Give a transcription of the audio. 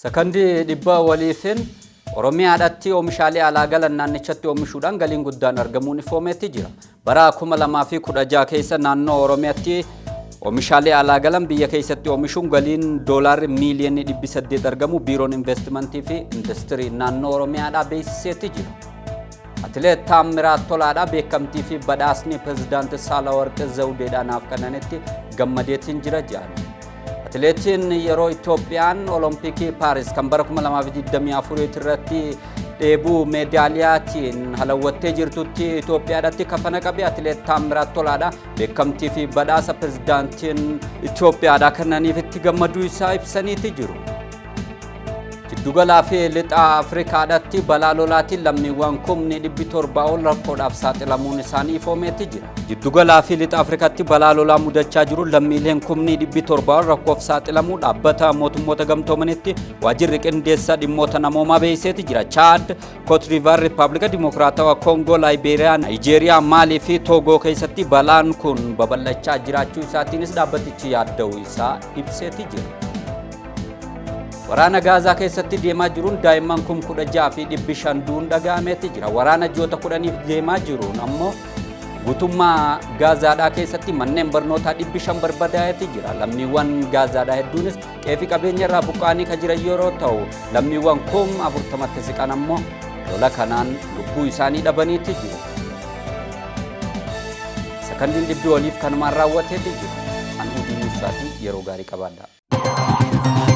Sakandii dhibba waliifin Oromiyaadhatti oomishaalee alaa galan naannichatti oomishuudhaan galiin guddaan argamuun ifoomeetti jira. Bara 2016 keessa naannoo Oromiyaatti oomishaalee alaa galan biyya keessatti oomishuun galiin doolaarri miiliyoonni 800 argamu Biiroon Investimentii fi Industirii naannoo Oromiyaadhaa beeksiseetti jira. Atileet Taammiraat Tolaadhaa beekamtii fi badhaasni pirezidaanti Saalawarq Zawudeedhaa naaf kennanitti gammadeetiin jira jedhan. Atileetiin yeroo Itoophiyaan Olompikii Paaris kan bara 2024 irratti dheebuu meedaaliyaatiin halawwattee jirtutti Itoophiyaadhaatti kafana qabe Atileet Taammiraat Tolaadha. Beekamtii fi badhaasa pirezidaantiin Itoophiyaadhaa kennaniif itti gammaduu isaa ibsaniiti jiru. Jiddugalaa fi lixa Afrikaadhaatti balaa lolaatiin lammiiwwan kumni 700 ol rakkoodhaaf saaxilamuun isaanii ifoomeetti jira. Jiddugalaa fi lixa Afrikaatti balaa lolaa mudachaa jiru lammiileen kumni 700 ol rakkoof saaxilamuu dhaabbata mootummoota gamtoomanitti waajjirri qindeessa dhimmoota namoomaa beeksiseeti jira. Chaad, Kootdiivaar, Rippaabilika Dimokiraatawaa Koongoo, Laayibeeriyaa, Naayijeeriyaa, Maalii fi Toogoo keessatti balaan kun babal'achaa jiraachuu isaatiinis dhaabbatichi yaadda'uu isaa ibseeti jira. Waraana Gaazaa keessatti deemaa jiruun daa'imman 16,500 du'uun dhaga'ameeti jira. Waraana ji'oota 10f deemaa jiruun ammoo guutummaa Gaazaadhaa keessatti manneen barnootaa 500 barbadaa'eeti jira. Lammiiwwan Gaazaadhaa hedduunis qe'ee fi qabeenya irraa buqqa'anii kan jiran yeroo ta'u, lammiiwwan 40,000tti siqan ammoo lola kanaan lubbuu isaanii dhabaniiti jiru. Sakandiin dhibbi oliif kanumaan raawwateeti jira. An Udii Muussaatii yeroo gaarii qabaadhaa.